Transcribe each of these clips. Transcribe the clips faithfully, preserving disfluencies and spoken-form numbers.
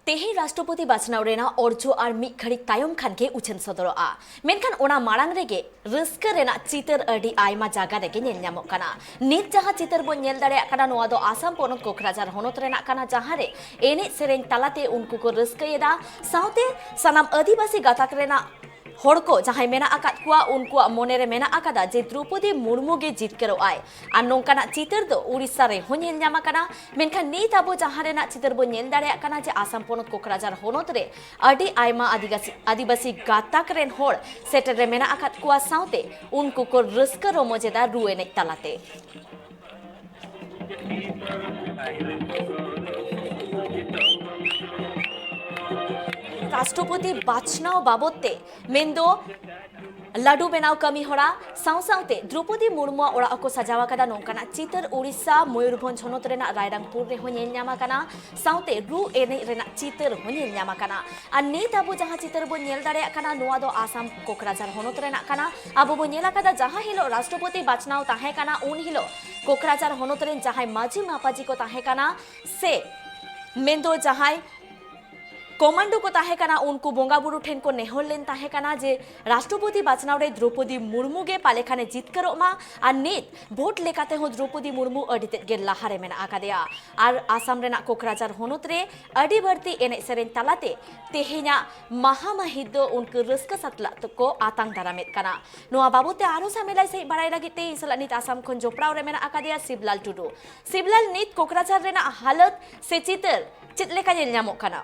ᱛᱮᱦᱮᱧ ᱨᱟᱥᱴᱨᱚᱯᱚᱛᱤ ᱵᱟᱪᱷᱱᱟᱣ ᱨᱮᱱᱟᱜ ᱚᱨᱡᱚ ᱟᱨ ᱢᱤᱫ ᱜᱷᱟᱹᱲᱤᱡ ᱛᱟᱭᱚᱢ ᱠᱷᱟᱱ ᱜᱮ ᱩᱪᱷᱟᱹᱱ ᱥᱚᱫᱚᱨᱚᱜᱼᱟ᱾ ᱢᱮᱱᱠᱷᱟᱱ ᱚᱱᱟ ᱢᱟᱲᱟᱝ ᱨᱮᱜᱮ ᱨᱟᱹᱥᱠᱟᱹ ᱨᱮᱱᱟᱜ ᱪᱤᱛᱟᱹᱨ ᱟᱹᱰᱤ ᱟᱭᱢᱟ ᱡᱟᱭᱜᱟ ᱨᱮᱜᱮ ᱧᱮᱞ ᱧᱟᱢᱚᱜ ᱠᱟᱱᱟ᱾ ᱱᱤᱛ ᱡᱟᱦᱟᱸ ᱪᱤᱛᱟᱹᱨ ᱵᱚᱱ ᱧᱮᱞ ᱫᱟᱲᱮᱭᱟᱜ ᱠᱟᱱᱟ, ᱱᱚᱣᱟ ᱫᱚ ᱟᱥᱟᱢ ᱯᱚᱱᱚᱛ ᱠᱳᱠᱨᱟᱡᱷᱟᱨ ᱦᱚᱱᱚᱛ ᱨᱮᱱᱟᱜ ᱠᱟᱱᱟ, ᱡᱟᱦᱟᱸ ᱨᱮ ᱮᱱᱮᱡ ᱥᱮᱨᱮᱧ ᱛᱟᱞᱟᱛᱮ ᱩᱱᱠᱩ ᱠᱚ ᱨᱟᱹᱥᱠᱟᱹᱭᱮᱫᱟ᱾ ᱥᱟᱶᱛᱮ ᱥᱟᱱᱟᱢ ᱟᱹᱫᱤᱵᱟᱹᱥᱤ ᱜᱟᱛᱟᱠ ᱨᱮᱱᱟᱜ ᱦᱚᱲ ᱠᱚ ᱡᱟᱦᱟᱸᱭ ᱢᱮᱱᱟᱜ ᱟᱠᱟᱫ ᱠᱚᱣᱟ, ᱩᱱᱠᱩᱣᱟᱜ ᱢᱚᱱᱮ ᱨᱮ ᱢᱮᱱᱟᱜ ᱟᱠᱟᱫᱟ ᱡᱮ ᱫᱨᱚᱯᱚᱫᱤ ᱢᱩᱨᱢᱩ ᱜᱮ ᱡᱤᱛᱠᱟᱹᱨᱚᱜ ᱟᱭ᱾ ᱟᱨ ᱱᱚᱝᱠᱟᱱᱟᱜ ᱪᱤᱛᱟᱹᱨ ᱫᱚ ᱩᱲᱤᱥᱥᱟ ᱨᱮᱦᱚᱸ ᱧᱮᱞ ᱧᱟᱢ ᱟᱠᱟᱱᱟ᱾ ᱢᱮᱱᱠᱷᱟᱱ ᱱᱤᱛ ᱟᱵᱚ ᱡᱟᱦᱟᱸ ᱨᱮᱱᱟᱜ ᱪᱤᱛᱟᱹᱨ ᱵᱚᱱ ᱧᱮᱞ ᱫᱟᱲᱮᱭᱟᱜ ᱠᱟᱱᱟ ᱡᱮ ᱟᱥᱟᱢ ᱯᱚᱱᱚᱛ ᱠᱳᱠᱨᱟᱡᱷᱟᱨ ᱦᱚᱱᱚᱛ ᱨᱮ ᱟᱹᱰᱤ ᱟᱭᱢᱟ ᱟᱹᱫᱤᱵᱟᱹᱥᱤ, ᱟᱹᱫᱤᱵᱟᱹᱥᱤ ᱜᱟᱛᱟᱠ ᱨᱮᱱ ᱦᱚᱲ ᱥᱮᱴᱮᱨ ᱨᱮ ᱢᱮᱱᱟᱜ ᱟᱠᱟᱫ ᱠᱚᱣᱟ, ᱥᱟᱶᱛᱮ ᱩᱱᱠᱩ ᱠᱚ ᱨᱟᱹᱥᱠᱟᱹ ᱨᱚᱢᱚᱡᱽ ᱮᱫᱟ ᱨᱩ ᱮᱱᱮᱡ ᱛᱟᱞᱟᱛᱮ᱾ ᱨᱟᱥᱴᱨᱚᱯᱚᱛᱤ ᱵᱟᱪᱷᱱᱟᱣ ᱵᱟᱵᱚᱫ ᱛᱮ, ᱢᱮᱱᱫᱚ ᱞᱟᱹᱰᱩ ᱵᱮᱱᱟᱣ ᱠᱟᱹᱢᱤ ᱦᱚᱨᱟ ᱥᱟᱶ ᱥᱟᱶᱛᱮ ᱫᱨᱚᱯᱚᱫᱤ ᱢᱩᱨᱢᱩᱣᱟᱜ ᱚᱲᱟᱜ ᱦᱚᱸᱠᱚ ᱥᱟᱡᱟᱣ ᱟᱠᱟᱫᱟ᱾ ᱱᱚᱝᱠᱟᱱᱟᱜ ᱪᱤᱛᱟᱹᱨ ᱩᱲᱤᱥᱥᱟ ᱢᱚᱭᱩᱨᱵᱷᱚᱸᱡᱽ ᱦᱚᱱᱚᱛ ᱨᱮᱱᱟᱜ ᱨᱟᱭᱨᱟᱝᱯᱩᱨ ᱨᱮᱦᱚᱸ ᱧᱮᱞ ᱧᱟᱢ ᱟᱠᱟᱱᱟ᱾ ᱥᱟᱶᱛᱮ ᱨᱩ ᱮᱱᱮᱡ ᱨᱮᱱᱟᱜ ᱪᱤᱛᱟᱹᱨ ᱦᱚᱸ ᱧᱮᱞ ᱧᱟᱢ ᱟᱠᱟᱱᱟ᱾ ᱟᱨ ᱱᱤᱛ ᱟᱵᱚ ᱡᱟᱦᱟᱸ ᱪᱤᱛᱟᱹᱨ ᱵᱚᱱ ᱧᱮᱞ ᱫᱟᱲᱮᱭᱟᱜ ᱠᱟᱱᱟ, ᱱᱚᱣᱟ ᱫᱚ ᱟᱥᱟᱢ ᱠᱳᱠᱨᱟᱡᱷᱟᱨ ᱦᱚᱱᱚᱛ ᱨᱮᱱᱟᱜ ᱠᱟᱱᱟ᱾ ᱟᱵᱚ ᱵᱚᱱ ᱧᱮᱞ ᱟᱠᱟᱫᱟ, ᱡᱟᱦᱟᱸ ᱦᱤᱞᱳᱜ ᱨᱟᱥᱴᱨᱚᱯᱚᱛᱤ ᱵᱟᱪᱷᱱᱟᱣ ᱛᱟᱦᱮᱸ ᱠᱟᱱᱟ, ᱩᱱ ᱦᱤᱞᱳᱜ ᱠᱳᱠᱨᱟᱡᱷᱟᱨ ᱦᱚᱱᱚᱛ ᱨᱮᱱ ᱡᱟᱦᱟᱸᱭ ᱢᱟᱹᱡᱷᱤ ᱢᱟᱯᱟᱡᱷᱤ ᱠᱚ ᱛᱟᱦᱮᱸ ᱠᱟᱱᱟ, ᱥᱮ ᱢᱮᱱᱫᱚ ᱡᱟᱦᱟᱸᱭ ᱠᱚᱢᱟᱱᱰᱳ ᱠᱚ ᱛᱟᱦᱮᱸ ᱠᱟᱱᱟ, ᱩᱱᱠᱩ ᱵᱚᱸᱜᱟ ᱵᱩᱨᱩ ᱴᱷᱮᱱ ᱠᱚ ᱱᱮᱦᱚᱨ ᱞᱮᱱ ᱛᱟᱦᱮᱸ ᱠᱟᱱᱟ ᱡᱮ ᱨᱟᱥᱴᱨᱚᱯᱚᱛᱤ ᱵᱟᱪᱷᱱᱟᱣ ᱨᱮ ᱫᱨᱚᱯᱚᱫᱤ ᱢᱩᱨᱢᱩ ᱜᱮ ᱯᱟᱞᱮ ᱠᱷᱟᱱᱮ ᱡᱤᱛᱠᱟᱹᱨᱚᱜ ᱢᱟ᱾ ᱟᱨ ᱱᱤᱛ ᱵᱷᱳᱴ ᱞᱮᱠᱟᱛᱮ ᱦᱚᱸ ᱫᱨᱚᱯᱚᱫᱤ ᱢᱩᱨᱢᱩ ᱟᱹᱰᱤ ᱛᱮᱫ ᱜᱮ ᱞᱟᱦᱟ ᱨᱮ ᱢᱮᱱᱟᱜ ᱟᱠᱟᱫᱮᱭᱟ᱾ ᱟᱨ ᱟᱥᱟᱢ ᱨᱮᱱᱟᱜ ᱠᱳᱠᱨᱟᱡᱷᱟᱨ ᱦᱚᱱᱚᱛ ᱨᱮ ᱟᱹᱰᱤ ᱵᱟᱹᱲᱛᱤ ᱮᱱᱮᱡ ᱥᱮᱨᱮᱧ ᱛᱟᱞᱟᱛᱮ ᱛᱮᱦᱮᱧᱟᱜ ᱢᱟᱦᱟ ᱢᱟᱹᱦᱤᱛ ᱫᱚ ᱩᱱᱠᱩ ᱨᱟᱹᱥᱠᱟᱹ ᱥᱟᱛᱞᱟᱜ ᱛᱮᱠᱚ ᱟᱛᱟᱝ ᱫᱟᱨᱟᱢᱮᱫ ᱠᱟᱱᱟ᱾ ᱱᱚᱣᱟ ᱵᱟᱵᱚᱫ ᱛᱮ ᱟᱨᱦᱚᱸ ᱥᱟᱢᱮᱞᱟᱭ ᱥᱟᱺᱦᱤᱡ ᱵᱟᱲᱟᱭ ᱞᱟᱹᱜᱤᱫ ᱛᱮ ᱤᱧ ᱥᱟᱞᱟᱜ ᱱᱤᱛ ᱟᱥᱟᱢ ᱠᱷᱚᱱ ᱡᱚᱯᱲᱟᱣ ᱨᱮ ᱢᱮᱱᱟᱜ ᱟᱠᱟᱫᱮᱭᱟ ᱥᱤᱵᱞᱟᱞ ᱴᱩᱰᱩ᱾ ᱥᱤᱵᱞᱟᱞ, ᱱᱤᱛ ᱠᱳᱠᱨᱟᱡᱷᱟᱨ ᱨᱮᱱᱟᱜ ᱦᱟᱞᱚᱛ ᱥᱮ ᱪᱤᱛᱟᱹᱨ ᱪᱮᱫ ᱞᱮᱠᱟ ᱧᱮᱞ ᱧᱟᱢᱚᱜ ᱠᱟᱱᱟ?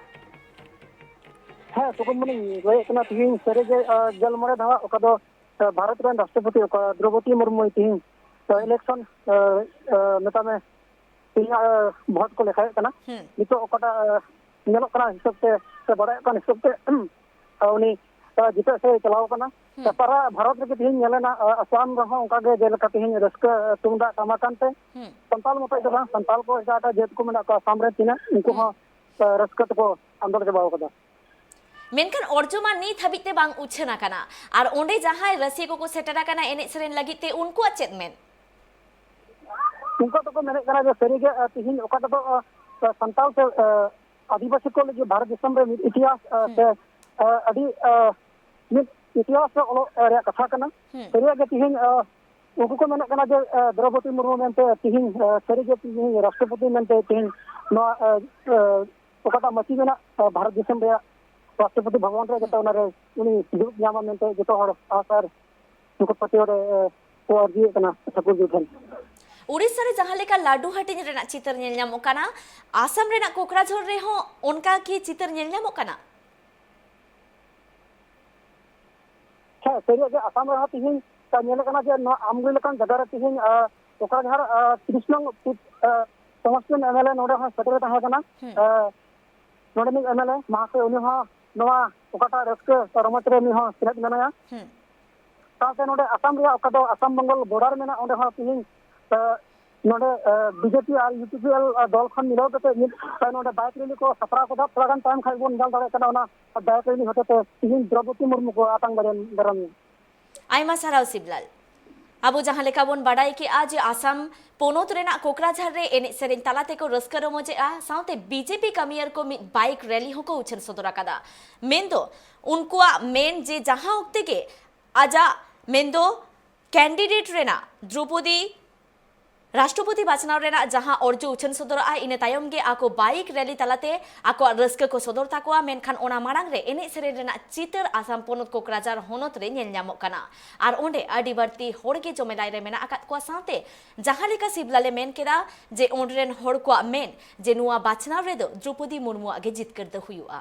ᱦᱮᱸ, ᱥᱩᱠᱩᱢ ᱢᱚᱱᱤ, ᱞᱟᱹᱭᱮᱫ ᱠᱟᱱᱟ, ᱛᱤᱦᱤᱧ ᱥᱟᱹᱨᱤᱜᱮ, ᱟᱸ, ᱜᱮᱞ ᱢᱚᱬᱮ ᱫᱷᱟᱣ ᱚᱠᱟ ᱫᱚ, ᱟᱸ, ᱵᱷᱟᱨᱚᱛ ᱨᱮᱱ ᱨᱟᱥᱴᱨᱚᱯᱚᱛᱤ ᱚᱠᱟ ᱫᱨᱚᱣᱯᱚᱫᱤ ᱢᱩᱨᱢᱩᱭ ᱛᱤᱦᱤᱧ, ᱟᱸ, election, ᱟᱸ, ᱟᱸ, ᱢᱮᱛᱟᱜ ᱢᱮ, ᱛᱤᱦᱤᱧᱟᱜ, ᱟᱸ, ᱵᱷᱳᱴ ᱠᱚ ᱞᱮᱠᱷᱟᱭᱮᱫ ᱠᱟᱱᱟ᱾ ᱦᱩᱸ᱾ ᱱᱤᱛᱚᱜ ᱚᱠᱟᱴᱟᱜ, ᱟᱸ, ᱧᱮᱞᱚᱜ ᱠᱟᱱᱟ ᱦᱤᱥᱟᱹᱵ ᱛᱮ, ᱥᱮ ᱵᱟᱲᱟᱭᱚᱜ ᱠᱟᱱ ᱦᱤᱥᱟᱹᱵ ᱛᱮ, ᱟᱸ, ᱩᱱᱤ, ᱟᱸ, ᱡᱤᱛᱟᱹᱜ ᱥᱮᱫ ᱮ ᱪᱟᱞᱟᱣ ᱟᱠᱟᱱᱟ᱾ ᱦᱩᱸ᱾ ᱥᱟᱨᱟ ᱵᱷᱟᱨᱚᱛ ᱨᱮᱜᱮ ᱛᱤᱦᱤᱧ ᱧᱮᱞᱮᱱᱟ, ᱟᱸ, ᱟᱥᱟᱢ ᱨᱮᱦᱚᱸ ᱚᱱᱠᱟ ᱜᱮ ᱡᱮᱞᱮᱠᱟ ᱛᱤᱦᱤᱧ ᱨᱟᱹᱥᱠᱟᱹ, ᱟᱸ, ᱛᱩᱢᱫᱟᱜ ᱴᱟᱢᱟᱠ ᱟᱱᱛᱮ ᱦᱩᱸ᱾ ᱥᱟᱱᱛᱟᱲ ᱢᱚᱛᱚᱡ ᱫᱚ ᱵᱟᱝ, ᱥᱟᱱᱛᱟᱲ ᱠᱚ ᱮᱴᱟᱜ ᱮᱴᱟᱜ ᱡᱟᱹᱛ ᱠᱚ ᱢᱮᱱᱟᱜ ᱠᱚᱣᱟ ᱟᱥᱟᱢ ᱨᱮ ᱛᱤᱱᱟᱹᱜ, ᱩᱱᱠᱩ ᱦᱩᱸ᱾ ᱦᱚᱸ, ᱟᱸ, ᱨᱟᱹᱥᱠᱟᱹ ᱛᱮᱠᱚ ᱟᱸᱫᱳᱲ ᱪᱟᱵᱟᱣ ᱠᱟᱫᱟ᱾ ᱢᱮᱱᱠᱷᱟᱱ ᱚᱨᱡᱚ ᱢᱟ ᱱᱤᱛ ᱦᱟᱹᱵᱤᱡ ᱛᱮ ᱵᱟᱝ ᱩᱪᱷᱟᱹᱱ ᱟᱠᱟᱱᱟ᱾ ᱟᱨ ᱚᱸᱰᱮ ᱡᱟᱦᱟᱸᱭ ᱨᱟᱹᱥᱤᱭᱟᱹ ᱠᱚᱠᱚ ᱥᱮᱴᱮᱨ ᱟᱠᱟᱱᱟ ᱮᱱᱮᱡ ᱥᱮᱨᱮᱧ ᱞᱟᱹᱜᱤᱫ ᱛᱮ, ᱩᱱᱠᱩᱣᱟᱜ ᱪᱮᱫ ᱢᱮᱱ? ᱩᱱᱠᱩ ᱫᱚᱠᱚ ᱢᱮᱱᱮᱫ ᱠᱟᱱᱟ ᱡᱮ ᱥᱟᱹᱨᱤᱜᱮ, ᱟᱸ, ᱛᱤᱦᱤᱧ ᱚᱠᱟ ᱫᱚ, ᱟᱸ, ᱥᱟᱱᱛᱟᱲ ᱛᱮ, ᱟᱸ, ᱟᱹᱫᱤᱵᱟᱹᱥᱤ ᱠᱚ ᱞᱟᱹᱜᱤᱫ ᱵᱷᱟᱨᱚᱛ ᱫᱤᱥᱚᱢ ᱨᱮ ᱢᱤᱫ ᱤᱛᱤᱦᱟᱥ, ᱮ, ᱦᱩᱸ᱾ ᱥᱮ, ᱮ, ᱟᱹᱰᱤ, ᱮ, ᱢᱤᱫ ᱤᱛᱤᱦᱟᱥ ᱨᱮ ᱚᱞᱚᱜ, ᱮ, ᱨᱮᱭᱟᱜ ᱠᱟᱛᱷᱟ ᱠᱟᱱᱟ᱾ ᱦᱩᱸ᱾ ᱥᱟᱹᱨᱤᱭᱟᱜ ᱜᱮ ᱛᱤᱦᱤᱧ, ᱮ, ᱩᱱᱠᱩ ᱠᱚ ᱢᱮᱱᱮᱫ ᱠᱟᱱᱟ ᱡᱮ, ᱮ, ᱫᱨᱚᱣᱯᱚᱫᱤ ᱢᱩᱨᱢᱩ ᱢᱮᱱᱛᱮ ᱛᱤᱦᱤᱧ, ᱮ, ᱥᱟᱹᱨᱤᱜᱮ ᱛᱤᱦᱤᱧ ᱨᱟᱥᱴᱨᱚᱯᱚᱛᱤ ᱢᱮᱱᱛᱮ ᱛᱤᱦᱤᱧ ᱱᱚᱣᱟ, ᱮ, ᱮ, ᱚᱠᱟᱴᱟᱜ ᱢᱟᱹᱪᱤ ᱢᱮᱱᱟᱜ, ᱮ, ᱵᱷᱟᱨᱚᱛ ᱫᱤᱥᱚᱢ ᱨᱮᱭᱟᱜ ᱨᱟᱥᱴᱨᱚᱯᱚᱛᱤ ᱵᱷᱚᱵᱚᱱ ᱨᱮ, ᱡᱟᱛᱮ ᱚᱱᱟᱨᱮ ᱩᱱᱤ ᱫᱩᱲᱩᱵ ᱧᱟᱢᱟ ᱢᱮᱱᱛᱮ ᱡᱚᱛᱚ ᱦᱚᱲ ᱟᱥ ᱟᱨ ᱩᱱᱠᱩ ᱯᱟᱹᱛᱭᱟᱹᱣ ᱨᱮ, ᱮ, ᱠᱚ ᱟᱹᱨᱡᱤᱭᱮᱫ ᱠᱟᱱᱟ ᱴᱷᱟᱹᱠᱩᱨ ᱡᱤ ᱴᱷᱮᱱ᱾ ᱩᱲᱤᱥᱥᱟ ᱨᱮ ᱡᱟᱦᱟᱸ ᱞᱮᱠᱟ ᱞᱟᱹᱰᱩ ᱦᱟᱹᱴᱤᱧ ᱨᱮᱱᱟᱜ ᱪᱤᱛᱟᱹᱨ ᱧᱮᱞ ᱧᱟᱢᱚᱜ ᱠᱟᱱᱟ, ᱟᱥᱟᱢ ᱨᱮᱱᱟᱜ ᱠᱳᱠᱨᱟᱡᱷᱚᱨ ᱨᱮᱦᱚᱸ ᱚᱱᱠᱟ ᱠᱤ ᱪᱤᱛᱟᱹᱨ ᱧᱮᱞ ᱧᱟᱢᱚᱜ ᱠᱟᱱᱟ? ᱦᱮᱸ, ᱥᱟᱹᱨᱤᱭᱟᱜ ᱜᱮ ᱟᱥᱟᱢ ᱨᱮᱦᱚᱸ ᱛᱤᱦᱤᱧ, ᱟ, ᱧᱮᱞ ᱠᱟᱱᱟ ᱡᱮ ᱱᱚᱣᱟ ᱟᱢᱜᱩᱞᱤ ᱞᱮᱠᱟᱱ ᱡᱟᱭᱜᱟ ᱨᱮ ᱛᱤᱦᱤᱧ, ᱟ, ᱠᱳᱠᱨᱟᱡᱷᱟᱨ, ᱟ, ᱛᱤᱨᱤᱥ ᱱᱚᱝ ᱯᱩᱛ-, ᱟ, ᱥᱚᱢᱚᱥᱛᱤᱯᱩᱨ ᱮᱢ ᱮᱞ ᱮ ᱱᱚᱰᱮ ᱦᱚᱸ ᱥᱮᱴᱮᱨ ᱛᱟᱦᱮᱸ ᱠᱟᱱᱟ᱾ ᱦᱩᱸ᱾ ᱟ, ᱱᱚᱰᱮᱱᱤᱡ ᱮᱢ ᱮᱞ ᱮ ᱢᱟᱦᱟᱥᱚᱭ, ᱩᱱᱤ ᱦᱚᱸ ᱱᱚᱣᱟ ᱚᱠᱟᱴᱟᱜ ᱨᱟᱹᱥᱠᱟᱹ ᱨᱚᱢᱚᱡᱽ ᱨᱮ ᱩᱱᱤ ᱦᱚᱸ ᱥᱮᱞᱮᱫ ᱢᱮᱱᱟᱭᱟ᱾ ᱦᱩᱸ᱾ ᱥᱟᱶᱛᱮ ᱱᱚᱰᱮ ᱟᱥᱟᱢ ᱨᱮᱭᱟᱜ ᱚᱠᱟ ᱫᱚ ᱟᱥᱟᱢ ᱵᱮᱝᱜᱚᱞ ᱵᱚᱰᱟᱨ ᱢᱮᱱᱟᱜᱼᱟ, ᱚᱸᱰᱮ ᱦᱚᱸ ᱛᱤᱦᱤᱧ, ᱟ, ᱱᱚᱰᱮ, ᱟ, B J P R U P P L ᱫᱚᱞ ᱠᱷᱚᱱ ᱢᱤᱞᱟᱹᱣ ᱠᱟᱛᱮ ᱢᱤᱫ, ᱟ, ᱱᱚᱰᱮ ᱵᱟᱭᱤᱠ ᱨᱮᱞᱤ ᱠᱚ ᱥᱟᱯᱲᱟᱣ ᱠᱟᱫᱟ᱾ ᱛᱷᱚᱲᱟ ᱜᱟᱱ ᱛᱟᱭᱚᱢ ᱠᱷᱟᱱ ᱵᱚᱱ ᱧᱮᱞ ᱫᱟᱲᱮᱭᱟᱜ ᱠᱟᱱᱟ, ᱚᱱᱟ ᱵᱟᱭᱤᱠ ᱨᱮᱞᱤ ᱦᱚᱛᱮᱛᱮ ᱛᱤᱦᱤᱧ ᱫᱨᱚᱣᱯᱚᱫᱤ ᱢᱩᱨᱢᱩ ᱠᱚ ᱟᱛᱟᱝ ᱫᱟᱨᱟᱢ, ᱫᱟᱨᱟᱢ ᱮᱭᱟ᱾ ᱟᱭᱢᱟ ᱥᱟᱨᱦᱟᱣ ᱥᱤᱵᱞᱟᱞ᱾ ᱟᱵᱚ ᱡᱟᱦᱟᱸ ᱞᱮᱠᱟ ᱵᱚᱱ ᱵᱟᱰᱟᱭ ᱠᱮᱜᱼᱟ ᱡᱮ ᱟᱥᱟᱢ ᱯᱚᱱᱚᱛ ᱨᱮᱱᱟᱜ ᱠᱳᱠᱨᱟᱡᱷᱟᱨ ᱨᱮ ᱮᱱᱮᱡ ᱥᱮᱨᱮᱧ ᱛᱟᱞᱟ ᱛᱮᱠᱚ ᱨᱟᱹᱥᱠᱟᱹ ᱨᱚᱢᱚᱡᱮᱜᱼᱟ, ᱥᱟᱶᱛᱮ ᱵᱤ ᱡᱮ ᱯᱤ ᱠᱟᱹᱢᱤᱭᱟᱹᱨ ᱠᱚ ᱢᱤᱫ ᱵᱟᱭᱤᱠ ᱨᱮᱞᱤ ᱦᱚᱸᱠᱚ ᱩᱪᱷᱟᱹᱱ ᱥᱚᱫᱚᱨ ᱟᱠᱟᱫᱟ᱾ ᱢᱮᱱᱫᱚ ᱩᱱᱠᱩᱣᱟᱜ ᱢᱮᱱ ᱡᱮ ᱡᱟᱦᱟᱸ ᱚᱠᱛᱮ ᱜᱮ ᱟᱡᱟᱜ ᱢᱮᱱᱫᱚ ᱠᱮᱱᱰᱤᱰᱮᱴ ᱨᱮᱱᱟᱜ ᱫᱨᱚᱣᱯᱚᱫᱤ ᱨᱟᱥᱴᱨᱚᱯᱚᱛᱤ ᱵᱟᱪᱷᱱᱟᱣ ᱨᱮᱱᱟᱜ ᱡᱟᱦᱟᱸ ᱚᱨᱡᱚ ᱩᱪᱷᱟᱹᱱ ᱥᱚᱫᱚᱨᱚᱜᱼᱟ, ᱤᱱᱟᱹ ᱛᱟᱭᱚᱢ ᱜᱮ ᱟᱠᱚ ᱵᱟᱭᱤᱠ ᱨᱮᱞᱤ ᱛᱟᱞᱟᱛᱮ ᱟᱠᱚᱣᱟᱜ ᱨᱟᱹᱥᱠᱟᱹ ᱠᱚ ᱥᱚᱫᱚᱨ ᱛᱟᱠᱚᱣᱟ᱾ ᱢᱮᱱᱠᱷᱟᱱ ᱚᱱᱟ ᱢᱟᱲᱟᱝ ᱨᱮ ᱮᱱᱮᱡ ᱥᱮᱨᱮᱧ ᱨᱮᱱᱟᱜ ᱪᱤᱛᱟᱹᱨ ᱟᱥᱟᱢ ᱯᱚᱱᱚᱛ ᱠᱳᱠᱨᱟᱡᱷᱟᱨ ᱦᱚᱱᱚᱛ ᱨᱮ ᱧᱮᱞ ᱧᱟᱢᱚᱜ ᱠᱟᱱᱟ᱾ ᱟᱨ ᱚᱸᱰᱮ ᱟᱹᱰᱤ ᱵᱟᱹᱲᱛᱤ ᱦᱚᱲ ᱜᱮ ᱡᱚᱢᱮᱞᱟᱭ ᱨᱮ ᱢᱮᱱᱟᱜ ᱟᱠᱟᱫ ᱠᱚᱣᱟ, ᱥᱟᱶᱛᱮ ᱡᱟᱦᱟᱸ ᱞᱮᱠᱟ ᱥᱤᱵᱞᱟᱞᱮ ᱢᱮᱱ ᱠᱮᱫᱟ ᱡᱮ ᱚᱸᱰᱮ ᱨᱮᱱ ᱦᱚᱲ ᱠᱚᱣᱟᱜ ᱢᱮᱱ ᱡᱮ ᱱᱚᱣᱟ ᱵᱟᱪᱷᱱᱟᱣ ᱨᱮᱫᱚ ᱫᱨᱚᱣᱯᱚᱫᱤ ᱢᱩᱨᱢᱩᱣᱟᱜ ᱜᱮ ᱡᱤᱛᱠᱟᱹᱨ ᱫᱚ ᱦᱩᱭᱩᱜᱼᱟ᱾